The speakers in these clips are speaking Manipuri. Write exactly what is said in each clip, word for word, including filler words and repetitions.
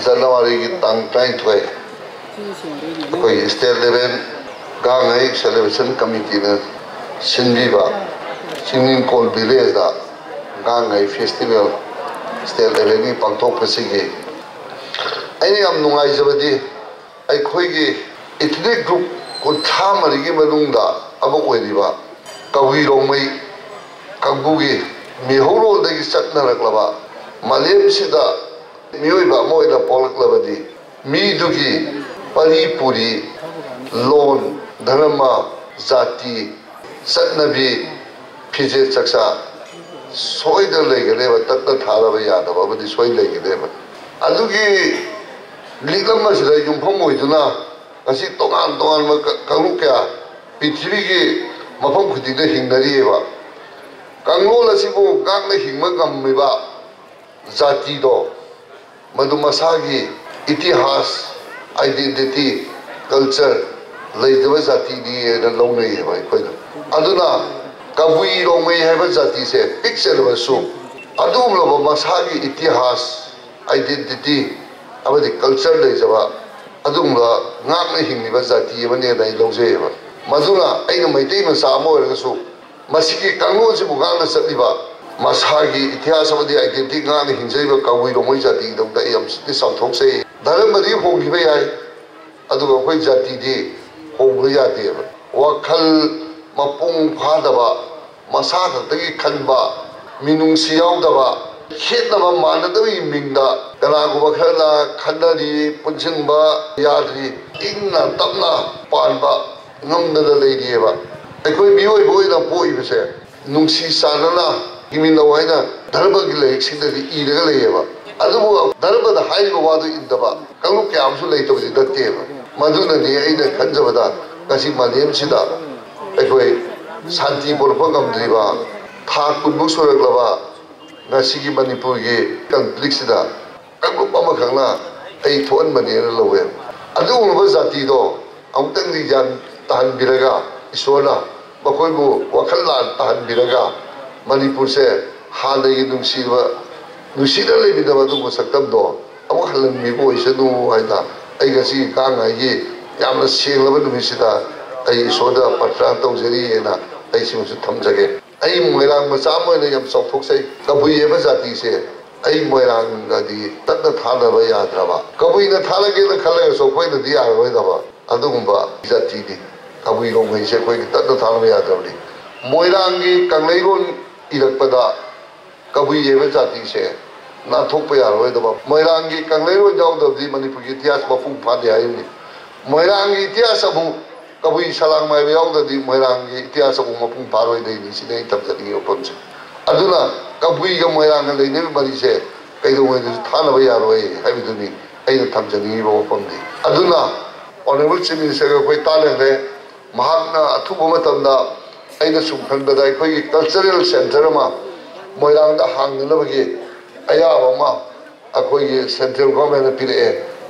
ꯖꯅꯋꯥꯔꯤꯒꯤ ꯇꯥꯡ ꯇꯔꯥꯅꯤꯊꯣꯏ, ꯑꯩꯈꯣꯏꯒꯤ state level ꯒꯥꯡꯉꯩ celebration committeeꯅ ꯁꯤꯟꯕꯤꯕ ꯆꯤꯡꯅꯤꯡꯀꯣꯜ villageꯗ ꯒꯥꯡꯉꯩ festival state levelꯒꯤ ꯄꯥꯡꯊꯣꯛꯄꯁꯤꯒꯤ ꯑꯩꯅ ꯌꯥꯝ ꯅꯨꯡꯉꯥꯏꯖꯕꯗꯤ, ꯑꯩꯈꯣꯏꯒꯤ ethnic group ꯀꯨꯟꯊ꯭ꯔꯥ ꯃꯔꯤꯒꯤ ꯃꯅꯨꯡꯗ ꯑꯃ ꯑꯣꯏꯔꯤꯕ ꯀꯕꯨꯏ ꯔꯣꯡꯃꯩ ꯀꯥꯡꯕꯨꯒꯤ ꯃꯤꯍꯧꯔꯣꯜꯗꯒꯤ ꯆꯠꯅꯔꯛꯂꯕ, ꯃꯥꯂꯦꯝꯁꯤꯗ ꯃꯤꯑꯣꯏꯕ ꯑꯃ ꯑꯣꯏꯅ ꯄꯣꯛꯂꯛꯂꯕꯗꯤ, ꯃꯤꯗꯨꯒꯤ ꯄꯔꯤ ꯄꯨꯔꯤ, ꯂꯣꯟ, ꯙꯔꯃ, ꯖꯥꯇꯤ, ꯆꯠꯅꯕꯤ, ꯐꯤꯖꯦꯠ ꯆꯥꯛꯆꯥ ꯁꯣꯏꯗꯅ ꯂꯩꯒꯅꯦꯕ, ꯇꯠꯅ ꯊꯥꯔꯕ ꯌꯥꯗꯕ ꯑꯃꯗꯤ ꯁꯣꯏ ꯂꯩꯒꯅꯦꯕ꯫ ꯑꯗꯨꯒꯤ ꯂꯤꯛꯂꯝ ꯑꯁꯤꯗ ꯌꯨꯝꯐꯝ ꯑꯣꯏꯗꯨꯅ ꯉꯁꯤ ꯇꯣꯉꯥꯟ ꯇꯣꯉꯥꯟꯕ ꯀ-, ꯀꯥꯡꯂꯨꯞ ꯀꯌꯥ ꯄ꯭ꯔꯤꯊꯤꯕꯤꯒꯤ ꯃꯐꯝ ꯈꯨꯗꯤꯡꯗ ꯍꯤꯡꯅꯔꯤꯑꯕ꯫ ꯀꯥꯡꯂꯣꯟ ꯑꯁꯤꯕꯨ ꯉꯥꯛꯅ ꯍꯤꯡꯕ ꯉꯝꯃꯤꯕ ꯖꯥꯇꯤꯗꯣ, ꯃꯗꯨ ꯃꯁꯥꯒꯤ ꯏꯇꯤꯍꯥꯁ, identity, culture ꯂꯩꯖꯕ ꯖꯥꯇꯤꯅꯤ ꯍꯥꯏꯅ ꯂꯧꯅꯩꯌꯦꯕ ꯑꯩꯈꯣꯏꯅ꯫ ꯑꯗꯨꯅ ꯀꯕꯨꯏ ꯔꯣꯡꯃꯩ ꯍꯥꯏꯕ ꯖꯥꯇꯤꯁꯦ ꯄꯤꯛꯆꯔꯕꯁꯨ, ꯑꯗꯨꯒꯨꯝꯂꯕ ꯃꯁꯥꯒꯤ ꯏꯇꯤꯍꯥꯁ, identity ꯑꯃꯗꯤ culture ꯂꯩꯖꯕ ꯑꯗꯨꯒꯨꯝꯕ ꯉꯥꯛꯅ ꯍꯤꯡꯂꯤꯕ ꯖꯥꯇꯤ ꯑꯃꯅꯦꯅ ꯑꯩ ꯂꯧꯖꯩꯌꯦꯕ꯫ ꯃꯗꯨꯅ ꯑꯩꯅ ꯃꯩꯇꯩ ꯃꯆꯥ ꯑꯃ ꯑꯣꯏꯔꯒꯁꯨ, ꯃꯁꯤꯒꯤ ꯀꯥꯡꯂꯣꯟꯁꯤꯕꯨ ꯉꯥꯛꯅ ꯆꯠꯂꯤꯕ, ꯃꯁꯥꯒꯤ ꯏꯇꯤꯍꯥꯁ ꯑꯃꯗꯤ identity ꯉꯥꯛꯅ ꯍꯤꯡꯖꯔꯤꯕ ꯀꯕꯨꯏ ꯔꯣꯡꯃꯩ ꯖꯥꯇꯤꯒꯤꯗꯃꯛꯇ ꯑꯩ ꯌꯥꯝ ꯊꯤꯅ ꯆꯥꯎꯊꯣꯛꯆꯩ꯫ ꯙꯔꯃꯗꯤ ꯍꯣꯡꯈꯤꯕ ꯌꯥꯏ, ꯑꯗꯨꯒ ꯑꯩꯈꯣꯏ ꯖꯥꯇꯤꯗꯤ ꯍꯣꯡꯕ ꯌꯥꯗꯦꯕ꯫ ꯋꯥꯈꯜ ꯃꯄꯨꯡ ꯐꯥꯗꯕ, ꯃꯁꯥ ꯈꯛꯇꯒꯤ ꯈꯟꯕ, ꯃꯤꯅꯨꯡꯁꯤ ꯌꯥꯎꯗꯕ, ꯈꯦꯠꯅꯕ ꯃꯥꯟꯅꯗꯕꯒꯤ ꯃꯤꯡꯗ ꯀꯅꯥꯒꯨꯝꯕ ꯈꯔꯅ ꯈꯟꯅꯔꯤ, ꯄꯨꯟꯁꯤꯟꯕ ꯌꯥꯗ꯭ꯔꯤ, ꯏꯪꯅ ꯇꯞꯅ ꯄꯥꯟꯕ ꯉꯝꯗꯅ ꯂꯩꯔꯤꯑꯕ꯫ ꯑꯩꯈꯣꯏ ꯃꯤꯑꯣꯏꯕ ꯑꯣꯏꯅ ꯄꯣꯛꯏꯕꯁꯦ ꯅꯨꯡꯁꯤ ꯆꯥꯟꯅꯅ ꯍꯤꯡꯃꯤꯟꯅꯧ ꯍꯥꯏꯅ ꯙꯔꯃꯒꯤ ꯂꯥꯏꯔꯤꯛꯁꯤꯡꯗꯗꯤ ꯏꯔꯒ ꯂꯩꯌꯦꯕ꯫ ꯑꯗꯨꯕꯨ ꯙꯔꯃꯗ ꯍꯥꯏꯔꯤꯕ ꯋꯥꯗꯨ ꯏꯟꯗꯕ ꯀꯥꯡꯂꯨꯞ ꯀꯌꯥ ꯑꯃꯁꯨ ꯂꯩꯇꯕꯗꯤ ꯅꯠꯇꯦꯕ꯫ ꯃꯗꯨꯅꯅꯤ ꯑꯩꯅ ꯈꯟꯖꯕꯗ ꯉꯁꯤ ꯃꯥꯂꯦꯝꯁꯤꯗ ꯑꯩꯈꯣꯏ ꯁꯥꯟꯇꯤ ꯄꯨꯔꯛꯄ ꯉꯝꯗ꯭ꯔꯤꯕ, ꯊꯥ ꯀꯨꯟꯃꯨꯛ ꯁꯨꯔꯛꯂꯕ ꯉꯁꯤꯒꯤ ꯃꯅꯤꯄꯨꯔꯒꯤ conflictꯁꯤꯗ ꯀꯥꯡꯂꯨꯞ ꯑꯃꯈꯛꯅ ꯑꯩ ꯊꯣꯛꯍꯟꯕꯅꯦꯅ ꯂꯧꯋꯦ꯫ ꯑꯗꯨꯒꯨꯝꯂꯕ ꯖꯥꯇꯤꯗꯣ ꯑꯃꯨꯛꯇꯪꯗꯤ ꯒ꯭ꯌꯥꯟ ꯇꯥꯍꯟꯕꯤꯔꯒ, ꯏꯁꯣꯔꯅ ꯃꯈꯣꯏꯕꯨ ꯋꯥꯈꯜ ꯂꯥꯟ ꯇꯥꯍꯟꯕꯤꯔꯒ, ꯃꯅꯤꯄꯨꯔꯁꯦ ꯍꯥꯟꯅꯒꯤ ꯅꯨꯡꯁꯤꯕ, ꯅꯨꯡꯁꯤꯅ ꯂꯩꯃꯤꯟꯅꯕ ꯑꯗꯨꯒꯨꯝꯕ ꯁꯛꯇꯝꯗꯣ ꯑꯃꯨꯛ ꯍꯜꯍꯟꯕꯤꯕ ꯑꯣꯏꯁꯅꯨ ꯍꯥꯏꯅ ꯑꯩ ꯉꯁꯤꯒꯤ ꯀꯥꯡꯉꯥꯏꯒꯤ ꯌꯥꯝꯅ ꯁꯦꯡꯂꯕ ꯅꯨꯃꯤꯠꯁꯤꯗ ꯑꯩ ꯏꯁꯣꯔꯗ ꯄ꯭ꯔꯊꯅꯥ ꯇꯧꯖꯔꯤꯑꯅ ꯑꯩ ꯁꯤꯃꯁꯨ ꯊꯝꯖꯒꯦ꯫ ꯑꯩ ꯃꯣꯏꯔꯥꯡ ꯃꯆꯥ ꯑꯃ ꯑꯣꯏꯅ ꯌꯥꯝ ꯆꯥꯎꯊꯣꯛꯆꯩ꯫ ꯀꯕꯨꯏ ꯍꯥꯏꯕ ꯖꯥꯇꯤꯁꯦ ꯑꯩ ꯃꯣꯏꯔꯥꯡꯒꯗꯤ ꯇꯠꯅ ꯊꯥꯅꯕ ꯌꯥꯗ꯭ꯔꯕ, ꯀꯕꯨꯏꯅ ꯊꯥꯅꯒꯦꯅ ꯈꯜꯂꯒꯁꯨ ꯑꯩꯈꯣꯏꯅꯗꯤ ꯌꯥꯔꯔꯣꯏꯗꯕ ꯑꯗꯨꯒꯨꯝꯕ ꯖꯥꯇꯤꯅꯤ꯫ ꯀꯕꯨꯏ ꯅꯣꯡꯃꯩꯁꯦ ꯑꯩꯈꯣꯏꯒꯤ ꯇꯠꯅ ꯊꯥꯅꯕ ꯌꯥꯗ꯭ꯔꯕꯅꯤ꯫ ꯃꯣꯏꯔꯥꯡꯒꯤ ꯀꯪꯂꯩꯔꯣꯟ ꯏꯔꯛꯄꯗ ꯀꯕꯨꯏ ꯍꯥꯏꯕ ꯖꯥꯇꯤꯁꯦ ꯅꯥꯟꯊꯣꯛꯄ ꯌꯥꯔꯔꯣꯏꯗꯕ꯫ ꯃꯣꯏꯔꯥꯡꯒꯤ ꯀꯪꯂꯩꯔꯣꯟ ꯌꯥꯎꯗꯕꯗꯤ ꯃꯅꯤꯄꯨꯔꯒꯤ ꯏꯇꯤꯍꯥꯁ ꯃꯄꯨꯡ ꯐꯥꯗꯦ ꯍꯥꯏꯔꯤꯅꯤ꯫ ꯃꯣꯏꯔꯥꯡꯒꯤ ꯏꯇꯤꯍꯥꯁ ꯑꯃꯨꯛ ꯀꯕꯨꯏ ꯁꯂꯥꯡ ꯃꯥꯏꯕ ꯌꯥꯎꯗ꯭ꯔꯗꯤ ꯃꯣꯏꯔꯥꯡꯒꯤ ꯏꯇꯤꯍꯥꯁ ꯑꯃꯨꯛ ꯃꯄꯨꯡ ꯐꯥꯔꯣꯏꯗꯣꯏꯅꯤ꯫ ꯁꯤꯅꯤ ꯑꯩ ꯊꯝꯖꯅꯤꯡꯉꯤ ꯋꯥꯐꯝꯁꯦ꯫ ꯑꯗꯨꯅ ꯀꯕꯨꯏꯒ ꯃꯣꯏꯔꯥꯡꯒ ꯂꯩꯅꯔꯤꯕ ꯃꯔꯤꯁꯦ ꯀꯩꯗꯧꯉꯩꯗꯁꯨ ꯊꯥꯅꯕ ꯌꯥꯔꯣꯏ ꯍꯥꯏꯕꯗꯨꯅꯤ ꯑꯩꯅ ꯊꯝꯖꯅꯤꯡꯉꯤꯕ ꯋꯥꯐꯝꯗꯤ꯫ ꯑꯗꯨꯅ Honourable Chief Ministerꯒ ꯑꯩꯈꯣꯏ ꯇꯥꯟꯅꯈ꯭ꯔꯦ꯫ ꯃꯍꯥꯛꯅ ꯑꯊꯨꯕ ꯃꯇꯝꯗ, ꯑꯩꯅ ꯁꯨꯝ ꯈꯟꯕꯗ, ꯑꯩꯈꯣꯏꯒꯤ cultural centre ꯑꯃ ꯃꯣꯏꯔꯥꯡꯗ ꯍꯥꯡꯅꯅꯕꯒꯤ ꯑꯌꯥꯕ ꯑꯃ ꯑꯩꯈꯣꯏꯒꯤ central governmentꯅ ꯄꯤꯔꯛꯑꯦ꯫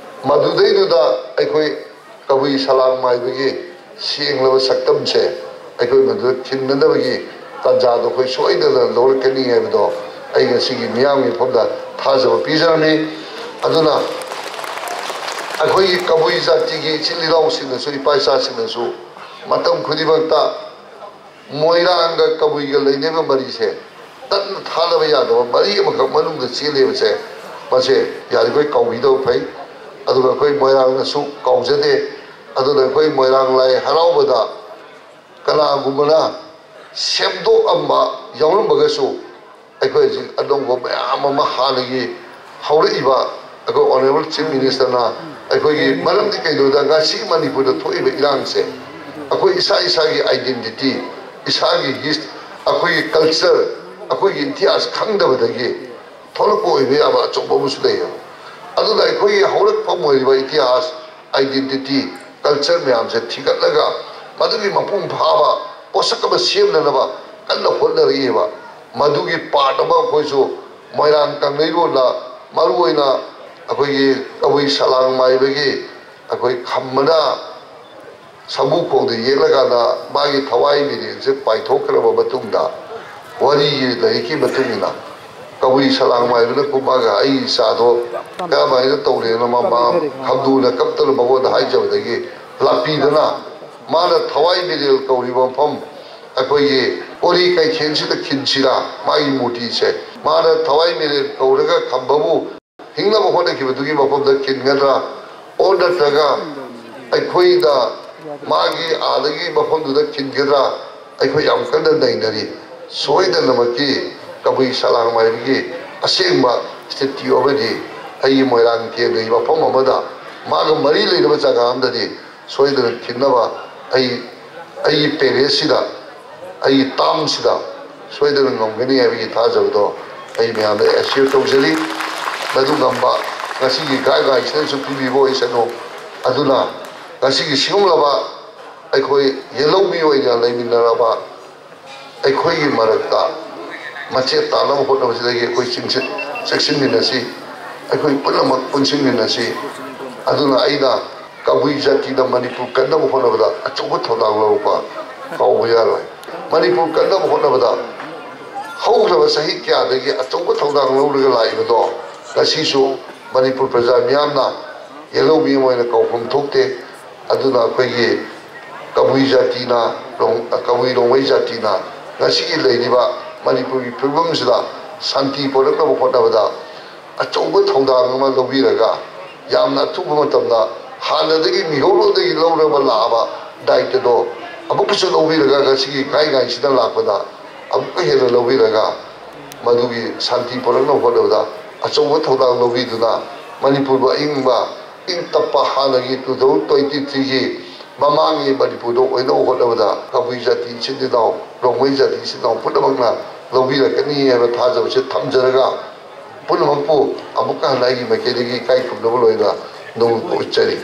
ꯃꯗꯨꯗꯩꯗꯨꯗ ꯑꯩꯈꯣꯏ ꯀꯕꯨꯏ ꯁꯂꯥꯡ ꯃꯥꯏꯕꯒꯤ ꯁꯦꯡꯂꯕ ꯁꯛꯇꯝꯁꯦ ꯑꯩꯈꯣꯏ ꯃꯗꯨꯗ ꯈꯤꯟꯅꯅꯕꯒꯤ ꯇꯥꯟꯖꯥꯗꯣ ꯑꯩꯈꯣꯏ ꯁꯣꯏꯗꯅ ꯂꯧꯔꯛꯀꯅꯤ ꯍꯥꯏꯕꯗꯣ ꯑꯩ ꯉꯁꯤꯒꯤ ꯃꯤꯌꯥꯝꯒꯤ ꯃꯐꯝꯗ ꯊꯥꯖꯕ ꯄꯤꯖꯔꯝꯃꯤ꯫ ꯑꯗꯨꯅ ꯑꯩꯈꯣꯏꯒꯤ ꯀꯕꯨꯏ ꯖꯥꯇꯤꯒꯤ ꯏꯆꯤꯜ ꯏꯅꯥꯎꯁꯤꯡꯅꯁꯨ, ꯏꯄꯥ ꯏꯆꯥꯁꯤꯡꯅꯁꯨ ꯃꯇꯝ ꯈꯨꯗꯤꯡꯃꯛꯇ ꯃꯣꯏꯔꯥꯡꯒ ꯀꯕꯨꯏꯒ ꯂꯩꯅꯔꯤꯕ ꯃꯔꯤꯁꯦ ꯇꯠꯅ ꯊꯥꯅꯕ ꯌꯥꯗꯕ ꯃꯔꯤ ꯑꯃꯈꯛ ꯃꯅꯨꯡꯗ ꯆꯦꯜꯂꯤꯕꯁꯦ, ꯃꯁꯦ ꯌꯥꯔꯤꯈꯣꯏ ꯀꯥꯎꯕꯤꯗꯕ ꯐꯩ꯫ ꯑꯗꯨꯒ ꯑꯩꯈꯣꯏ ꯃꯣꯏꯔꯥꯡꯅꯁꯨ ꯀꯥꯎꯖꯗꯦ꯫ ꯑꯗꯨꯅ ꯑꯩꯈꯣꯏ ꯃꯣꯏꯔꯥꯡ ꯂꯥꯏ ꯍꯔꯥꯎꯕꯗ ꯀꯅꯥꯒꯨꯝꯕꯅ ꯁꯦꯝꯗꯣꯛꯑꯝꯕ ꯌꯥꯎꯔꯝꯃꯒꯁꯨ, ꯑꯩꯈꯣꯏ ꯍꯧꯖꯤꯛ ꯑꯅꯧꯕ ꯃꯌꯥꯝ ꯑꯃ ꯍꯥꯟꯅꯒꯤ ꯍꯧꯔꯛꯏꯕ ꯑꯩꯈꯣꯏ Honourable Chief Ministerꯅ ꯑꯩꯈꯣꯏꯒꯤ, ꯃꯔꯝꯗꯤ ꯀꯩꯅꯣꯗ ꯉꯁꯤ ꯃꯅꯤꯄꯨꯔꯗ ꯊꯣꯛꯏꯕ ꯏꯔꯥꯡꯁꯦ ꯑꯩꯈꯣꯏ ꯏꯁꯥ ꯏꯁꯥꯒꯤ identity, ꯏꯁꯥꯒꯤ his-, ꯑꯩꯈꯣꯏꯒꯤ culture, ꯑꯩꯈꯣꯏꯒꯤ ꯏꯇꯤꯍꯥꯁ ꯈꯪꯗꯕꯗꯒꯤ ꯊꯣꯛꯂꯛꯄ ꯑꯣꯏꯕ ꯌꯥꯕ ꯑꯆꯧꯕ ꯑꯃꯁꯨ ꯂꯩꯌꯦꯕ꯫ ꯑꯗꯨꯅ ꯑꯩꯈꯣꯏꯒꯤ ꯍꯧꯔꯛꯐꯝ ꯑꯣꯏꯔꯤꯕ ꯏꯇꯤꯍꯥꯁ, identity, culture ꯃꯌꯥꯝꯁꯦ ꯊꯤꯒꯠꯂꯒ ꯃꯗꯨꯒꯤ ꯃꯄꯨꯡ ꯐꯥꯕ ꯄꯣꯠꯁꯛ ꯑꯃ ꯁꯦꯝꯅꯅꯕ ꯀꯟꯅ ꯍꯣꯠꯅꯔꯛꯏꯕ꯫ ꯃꯗꯨꯒꯤ part ꯑꯃ ꯑꯩꯈꯣꯏꯁꯨ ꯃꯣꯏꯔꯥꯡ ꯀꯪꯂꯩꯔꯣꯟꯗ ꯃꯔꯨꯑꯣꯏꯅ ꯑꯩꯈꯣꯏꯒꯤ ꯀꯕꯨꯏ ꯁꯂꯥꯡ ꯃꯥꯏꯕꯒꯤ ꯑꯩꯈꯣꯏ ꯈꯝꯕꯅ ꯁꯃꯨꯈꯣꯡꯗ ꯌꯦꯛꯂꯀꯥꯟꯗ ꯃꯥꯒꯤ ꯊꯋꯥꯏ ꯃꯤꯔꯦꯜꯁꯦ ꯄꯥꯏꯊꯣꯛꯈ꯭ꯔꯕ ꯃꯇꯨꯡꯗ, ꯋꯥꯔꯤꯒꯤ ꯂꯥꯏꯔꯤꯛꯀꯤ ꯃꯇꯨꯡ ꯏꯟꯅ, ꯀꯕꯨꯏ ꯁꯂꯥꯡ ꯃꯥꯏꯕꯅ ꯀꯨꯝꯃꯒ ꯑꯩ ꯏꯆꯥꯗꯣ ꯀꯔꯝꯍꯥꯏꯅ ꯇꯧꯔꯦꯅ ꯃꯃꯥ ꯈꯝꯗꯨꯅ ꯀꯞꯇꯅ ꯃꯉꯣꯟꯗ ꯍꯥꯏꯖꯕꯗꯒꯤ ꯂꯥꯛꯄꯤꯗꯅ, ꯃꯥꯅ ꯊꯋꯥꯏ ꯃꯤꯔꯦꯜ ꯀꯧꯔꯤꯕ ꯃꯐꯝ, ꯑꯩꯈꯣꯏꯒꯤ ꯀꯣꯔꯤ ꯀꯩꯊꯦꯜꯁꯤꯗ ꯈꯤꯟꯁꯤꯔꯥ, ꯃꯥꯒꯤ ꯃꯨꯔꯇꯤꯁꯦ ꯃꯥꯅ ꯊꯋꯥꯏ ꯃꯤꯔꯦꯜ ꯀꯧꯔꯒ ꯈꯝꯕꯕꯨ ꯍꯤꯡꯅꯕ ꯍꯣꯠꯅꯈꯤꯕꯗꯨꯒꯤ ꯃꯐꯝꯗ ꯈꯤꯟꯒꯗ꯭ꯔꯥ? ꯑꯣ ꯅꯠꯇ꯭ꯔꯒ ꯑꯩꯈꯣꯏꯗ ꯃꯥꯒꯤ ꯑꯥꯗꯒꯤ ꯃꯐꯝꯗꯨꯗ ꯈꯤꯟꯒꯗ꯭ꯔꯥ? ꯑꯩꯈꯣꯏ ꯌꯥꯝ ꯀꯟꯅ ꯅꯩꯅꯔꯤ꯫ ꯁꯣꯏꯗꯅꯃꯛꯀꯤ ꯀꯕꯨꯏ ꯁꯂꯥꯡ ꯃꯥꯏꯕꯒꯤ ꯑꯁꯦꯡꯕ ꯁ꯭ꯇꯦꯆꯨ ꯑꯃꯗꯤ ꯑꯩꯒꯤ ꯃꯣꯏꯔꯥꯡ ꯀꯦꯟꯗ꯭ꯔꯒꯤ ꯃꯐꯝ ꯑꯃꯗ ꯃꯥꯒ ꯃꯔꯤ ꯂꯩꯅꯕ ꯖꯒꯥ ꯑꯃꯗꯗꯤ ꯁꯣꯏꯗꯅ ꯈꯤꯟꯅꯕ ꯑꯩ, ꯑꯩꯒꯤ ꯄꯦꯔꯦꯁꯁꯤꯗ, ꯑꯩꯒꯤ ꯇꯥꯝꯁꯤꯗ ꯁꯣꯏꯗꯅ ꯉꯝꯒꯅꯤ ꯍꯥꯏꯕꯒꯤ ꯊꯥꯖꯕꯗꯣ ꯑꯩ ꯃꯌꯥꯝꯗ ꯑꯦꯁꯤꯌꯔ ꯇꯧꯖꯔꯤ꯫ ꯃꯗꯨ ꯉꯝꯕ ꯉꯁꯤꯒꯤ ꯒꯥꯏꯗꯂꯥꯏꯟꯁꯤꯅꯁꯨ ꯄꯤꯕꯤꯕ ꯑꯣꯏꯁꯅꯨ꯫ ꯑꯗꯨꯅ ꯉꯁꯤꯒꯤ ꯁꯤꯒꯨꯝꯂꯕ ꯑꯩꯈꯣꯏ ꯌꯦꯜꯍꯧꯃꯤ ꯑꯣꯏꯅ ꯂꯩꯃꯤꯟꯅꯔꯕ ꯑꯩꯈꯣꯏꯒꯤ ꯃꯔꯛꯇ ꯃꯆꯦꯠ ꯇꯥꯅꯕ ꯍꯣꯠꯅꯕꯁꯤꯗꯒꯤ ꯑꯩꯈꯣꯏ ꯆꯤꯡꯁꯤꯟ-, ꯆꯦꯛꯁꯤꯟꯃꯤꯟꯅꯁꯤ, ꯑꯩꯈꯣꯏ ꯄꯨꯝꯅꯃꯛ ꯄꯨꯟꯁꯤꯟꯃꯤꯟꯅꯁꯤ꯫ ꯑꯗꯨꯅ ꯑꯩꯅ ꯀꯕꯨꯏ ꯖꯥꯇꯤꯅ ꯃꯅꯤꯄꯨꯔ ꯀꯟꯅꯕ ꯍꯣꯠꯅꯕꯗ ꯑꯆꯧꯕ ꯊꯧꯗꯥꯡ ꯂꯧꯔꯛꯄ ꯀꯥꯎꯕ ꯌꯥꯔꯣꯏ꯫ ꯃꯅꯤꯄꯨꯔ ꯀꯟꯅꯕ ꯍꯣꯠꯅꯕꯗ ꯍꯧꯈ꯭ꯔꯕ ꯆꯍꯤ ꯀꯌꯥꯗꯒꯤ ꯑꯆꯧꯕ ꯊꯧꯗꯥꯡ ꯂꯧꯔꯒ ꯂꯥꯛꯏꯕꯗꯣ ꯉꯁꯤꯁꯨ ꯃꯅꯤꯄꯨꯔ ꯄ꯭ꯔꯖꯥ ꯃꯤꯌꯥꯝꯅ ꯌꯦꯜꯍꯧꯃꯤ ꯑꯃ ꯑꯣꯏꯅ ꯀꯧꯐꯝ ꯊꯣꯛꯇꯦ꯫ ꯑꯗꯨꯅ ꯑꯩꯈꯣꯏꯒꯤ ꯀꯕꯨꯏ ꯖꯥꯇꯤꯅ, ꯔꯣꯡ-, ꯀꯕꯨꯏ ꯔꯣꯡꯃꯩ ꯖꯥꯇꯤꯅ ꯉꯁꯤꯒꯤ ꯂꯩꯔꯤꯕ ꯃꯅꯤꯄꯨꯔꯒꯤ ꯐꯤꯕꯝꯁꯤꯗ ꯁꯥꯟꯇꯤ ꯄꯨꯔꯛꯅꯕ ꯍꯣꯠꯅꯕꯗ ꯑꯆꯧꯕ ꯊꯧꯗꯥꯡ ꯑꯃ ꯂꯧꯕꯤꯔꯒ, ꯌꯥꯝꯅ ꯑꯊꯨꯕ ꯃꯇꯝꯗ ꯍꯥꯟꯅꯗꯒꯤ ꯃꯤꯍꯧꯔꯣꯟꯗꯒꯤ ꯂꯧꯔꯒ ꯂꯥꯛꯑꯕ ꯗꯥꯏꯇꯗꯣ ꯑꯃꯨꯛꯀꯁꯨ ꯂꯧꯕꯤꯔꯒ, ꯉꯁꯤꯒꯤ ꯒꯥꯏꯗꯂꯥꯏꯟꯁꯤꯗ ꯂꯥꯛꯄꯗ ꯑꯃꯨꯛꯀ ꯍꯦꯟꯅ ꯂꯧꯕꯤꯔꯒ, ꯃꯗꯨꯒꯤ ꯁꯥꯟꯇꯤ ꯄꯨꯔꯛꯅꯕ ꯍꯣꯠꯅꯕꯗ ꯑꯆꯧꯕ ꯊꯧꯗꯥꯡ ꯂꯧꯕꯤꯗꯨꯅ, ꯃꯅꯤꯄꯨꯔꯕꯨ ꯑꯏꯪꯕ, ꯏꯪ ꯇꯞꯄ ꯍꯥꯟꯅꯒꯤ two thousand twenty threeꯒꯤ ꯃꯃꯥꯡꯒꯤ ꯃꯅꯤꯄꯨꯔꯗ ꯑꯣꯏꯅꯕ ꯍꯣꯠꯅꯕꯗ ꯀꯕꯨꯏ ꯖꯥꯇꯤ ꯏꯆꯤꯟ ꯏꯅꯥꯎ, ꯔꯣꯡꯃꯩ ꯖꯥꯇꯤ ꯏꯆꯤꯟ ꯏꯅꯥꯎ ꯄꯨꯝꯅꯃꯛꯅ ꯂꯧꯕꯤꯔꯛꯀꯅꯤ ꯍꯥꯏꯕ ꯊꯥꯖꯕꯁꯦ ꯊꯝꯖꯔꯒ, ꯄꯨꯝꯅꯃꯛꯄꯨ ꯑꯃꯨꯛꯀ ꯍꯟꯅ ꯑꯩꯒꯤ ꯃꯥꯏꯀꯩꯗꯒꯤ ꯏꯀꯥꯏ ꯈꯨꯝꯅꯕ ꯂꯣꯏꯅ ꯅꯣꯡꯂꯨꯛꯄ ꯎꯠꯆꯔꯤ꯫